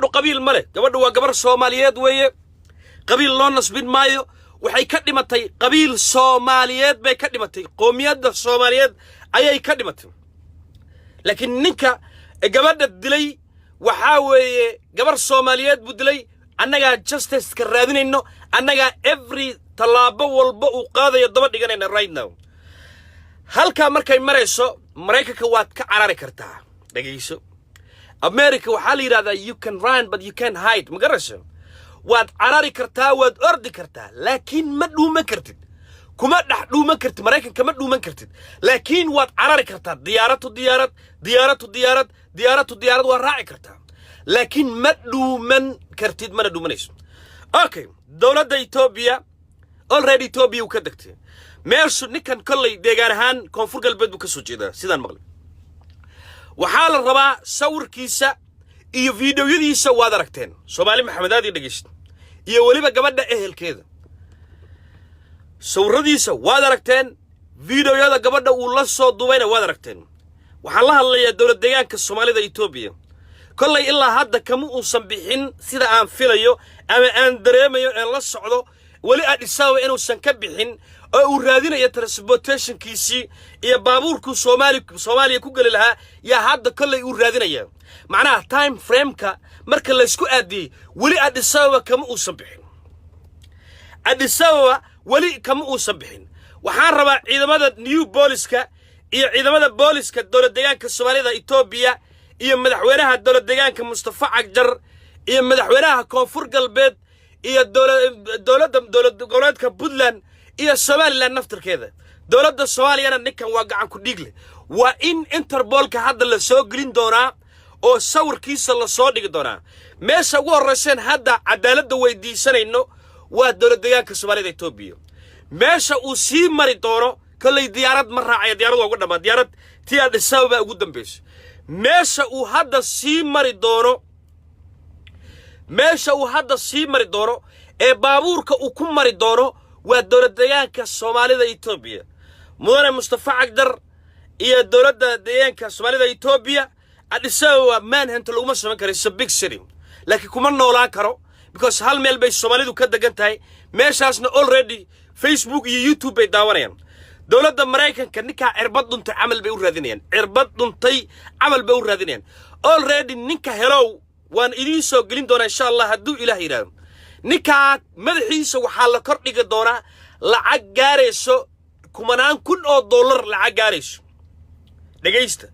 Qabiil ma leh gabadhu, waa gabar Soomaaliyeed weeye. Qabiil loo nasbin maayo. Waxay ka dhimatay qabiil Soomaaliyeed bay ka dhimatay, qoomiyadda Soomaaliyeed ayay ka dhimatay. Laakiin ninka gabadha dilay waxaa weeye gabar Soomaaliyeed buu dilay. Annagaa justice-ka raadinayno, annagaa every tallaabo walba uu qaadayo daba dhiganayna. Right now, halkaa markay marayso, Maraykanka waad ka carari kartaa. Dhegayso, America waxaa la yidhahdaa, "You can run but you can hide." Ma garayso? Waad carari kartaa, waad ordi kartaa, laakiin ma dhuuman kartid, kuma dhex dhuuman kartid. Maraykanka ma dhuuman kartid, laakiin waad carari kartaa. Diyaarad to diyaarad, diyaarad to diyaarad, diyaarad to diyaarad waad raaci kartaa, laakiin ma dhuuman kartid, mana dhuumanayso. Okay, dowladda Etoobiya already Etoobiya uu ka degtay meeshu. Ninkan kolley deegaan ahaan Koonfur Galbeed buu ka soo jeedaa, sidaan maqlay. Waxaa la rabaa sawirkiisa iyo fiidiyoyadiisa waad aragteen. Soomaali Maxamed, aad ii dhegeysta, iyo weliba gabadha ehelkeeda, sawiradiisa waad aragteen, fiidiyoyada gabadha uu la soo duubayna waad aragteen. Waxaan la hadlayaa dowlad deegaanka Soomaalida Etoobiya. Kollay ilaa hadda kama uusan bixin, sida aan filayo ama aan dareemayo een la socdo, weli Addis Ababa inuusan ka bixin oo uu raadinayo transportationkiisii iyo baabuurkuu Soomaaliya ku geli lahaa yaa hadda kollay uu raadinaya. Macnaha, time frameka marka laysku aadiyey, weli Addis Ababa kama uusan bixin. Addis Ababa weli kama uusan bixin. Waxaan rabaa ciidamada Liyuu Booliska iyo ciidamada booliska dowlad deegaanka Soomaalida Etoobiya iyo madaxweynaha dowlad deegaanka Mustafa Cagjar iyo madaxweynaha Koonfur Galbeed iyo dowladda dowlad goboleedka Puntland iyo Somaliland naftirkeeda, dowladda Soomaaliyana, ninkan waa gacan ku dhiig leh. Waa in Interpolka hadda la soo gelin doonaa oo sawirkiisa la soo dhigi doonaa. Meesha ugu horrayseen hadda cadaaladda weydiisanayno waa dowlad deegaanka Soomaalida Etoobiya. Meesha uu sii mari doono, kolley diyaarad ma raacaya, diyaarad waa uga dhammaa, diyaarad tii Addis Ababa ugu dambayso. Meesha uu hadda sii mari doono, meesha uu hadda sii mari doono ee baabuurka uu ku mari doono waa dowlad deegaanka Soomaalida Etoobiya. Mudane Mustafa Cagdar iyo dowladda deegaanka Soomaalida Etoobiya, Addis Ababa manhunt laguma samayn karo. It's a big city, laakiin kuma noolaan karo, because hal meel bay Soomaalidu ka degan tahay. Meeshaasna already Facebook iyo YouTube bay daawanayaan. Dowladda Maraykanka ninkaa cirbad dhuntay camal bay u raadinayaan, cirbad dhuntay camal bay u raadinayaan. Already ninka helow waan idiin soo gelin doonaa, insha Allah, hadduu Ilaah yidhaahdo. Ninkaa madaxiisa waxaa la kor dhigi doonaa lacag gaarayso kumanaan kun oo dollar, lacag gaarayso. Dhegaysta,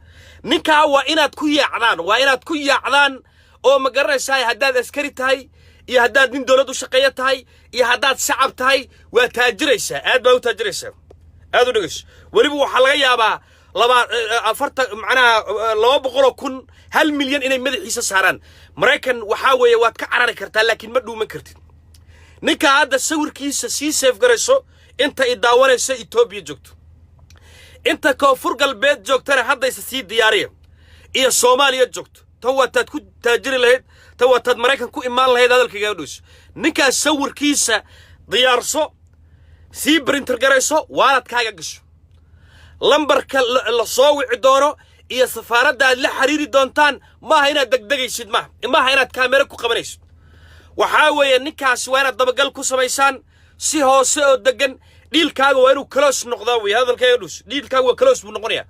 ninkaa waa inaad ku yaacdaan, waa inaad ku yaacdaan oo ma garanaysaa? Haddaad askari tahay iyo haddaad nin dowlad u shaqeeyo tahay iyo haddaad shacab tahay, waa taajiraysaa, aad baa u taajiraysaa. Aad u dhegayso. Weliba waxaa laga yaabaa laba afartan, macnaha 200,000, 1 milyan inay madaxiisa saaraan. Maraykan waxaa weeye waad ka carari kartaa, laakiin ma dhuuman kartid. Ninka hadda sawirkiisa sii save garayso, inta i daawanaysa Etoobiya joogto, inta Koonfur Galbeed joogtana haddayse sii diyaariya, iyo Soomaaliya joogto. Tan waa taad ku taajiri lahayd, tan waa taad Maraykan ku imaan lahayd. Hadalkaygaga dhowso, ninkaas sawirkiisa diyaarso, sii print garayso, walletkaaga gasho, lambarka la soo wici doono iyo safaaradda aad la xiriiri doontaan. Maaha inaad degdegaysid, maaha, maaha inaad kaamero ku qabanaysid. Waxaa weeye ninkaasi waa inaad dabagal ku samaysaan si hoose oo degan. Dealkaaga waa inuu close noqdaa wey. Hadalkayga dhus, dealkaaga waa close buu noqonayaa.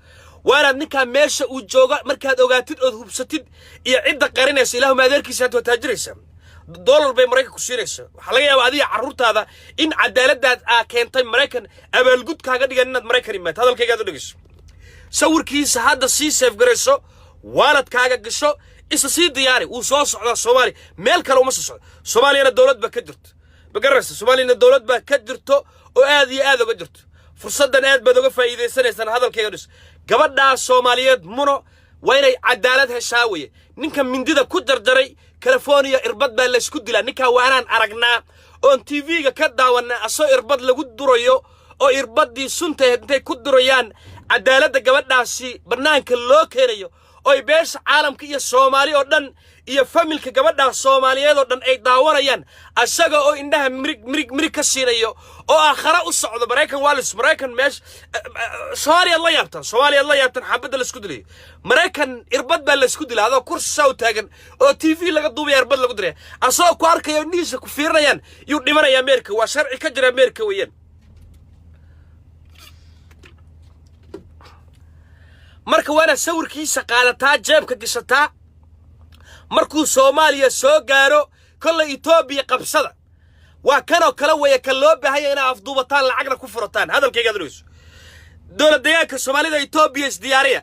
Waa inaad ninkaa meesha uu jooga markaad ogaatid ood hubsatid iyo cidda qarinaysa. Ilaahuma adeerkiisa hata waa taajiraysaa, dollar bay Maraykan ku siinaysa. Waxaa laga yaabaa adiga carruurtaada in cadaaladdaad aa keentay Maraykan abaalgud kaaga dhigan inaad Maraykan imaato. Hadalkaygaad u dhegeyso, sawirkiisa hadda sii save garayso, walletkaaga gasho, isa sii diyaari. Wuu soo socdaa Soomaaliya, meel kale uma soo socdo. Soomaaliyana dowlad baa ka jirto, ma garanaysa? Soomaaliyana dowlad baa ka jirto oo aad iyo aad uga jirto. Fursaddan aad baad uga faa'iidaysanaysaan. Hadalkayga dhis, gabadhaas Soomaaliyeed Muno waa inay cadaalad heshaa weye. Ninka mindida ku jarjaray California, irbad baa laysku dilaa. Ninkaa waa inaan aragnaa oon TV-ga ka daawanaa asoo irbad lagu durayo oo irbaddii sunta intay ku durayaan cadaaladda gabadhaasi bannaanka loo keenayo. Oy beesha caalamka iyo Soomaali oo dhan iyo familka gabadhaas Soomaaliyeed oo dhan ay daawanayaan, asaga oo indhaha mirig mirig mirig ka siinayo oo aakhara u socdo. Maraykan waa lis Maraykan meesha Soomaaliyaad la yaabtaan, Soomaaliyaad la yaabtaan xabadda laisku dilayo. Maraykan irbad baa laisku dila adoo kursi saa u taagan oo TV laga duubaya, irbad lagu dilaya, asagoo ku arkaya, indhihiisa ku fiirinayaan yuu dhimanaya. Ameerika waa sharci ka jira Ameerika weeyaan. Marka waana sawirkiisa qaadataa, jeebka gashataa markuu Soomaaliya soo gaaro. Kollay Etoobiya qabsada, waa kanoo kale weeye kan loo baahanya inaa afduubataan, lacagna ku furataan. Hadalkayga adreyso, dowlad deegaanka Soomaalida Etoobiya isdiyaariya.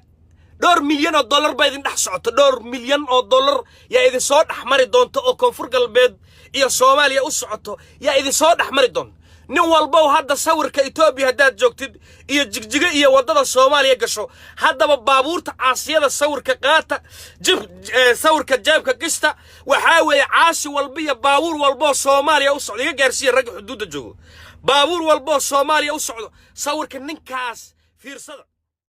Dhowr milyan oo dollar baa idin dhex socoto, dhowr milyan oo dollar yaa idin soo dhex mari doonto oo Koonfur Galbeed iyo Soomaaliya u socoto yaa idin soo dhex mari doonto. Nin walbow hadda sawirka Etoobiya haddaad joogtid iyo Jigjigo iyo waddada Soomaaliya gasho, haddaba baabuurta caasiyada sawirka qaata, jib sawirka jeebka gista. Waxaa weeye caasi walba iyo baabuur walboo Soomaaliya u socdo, iga gaarsiiya ragga xuduudda joogo, baabuur walboo Soomaaliya u socdo sawirka ninkaas fiirsada.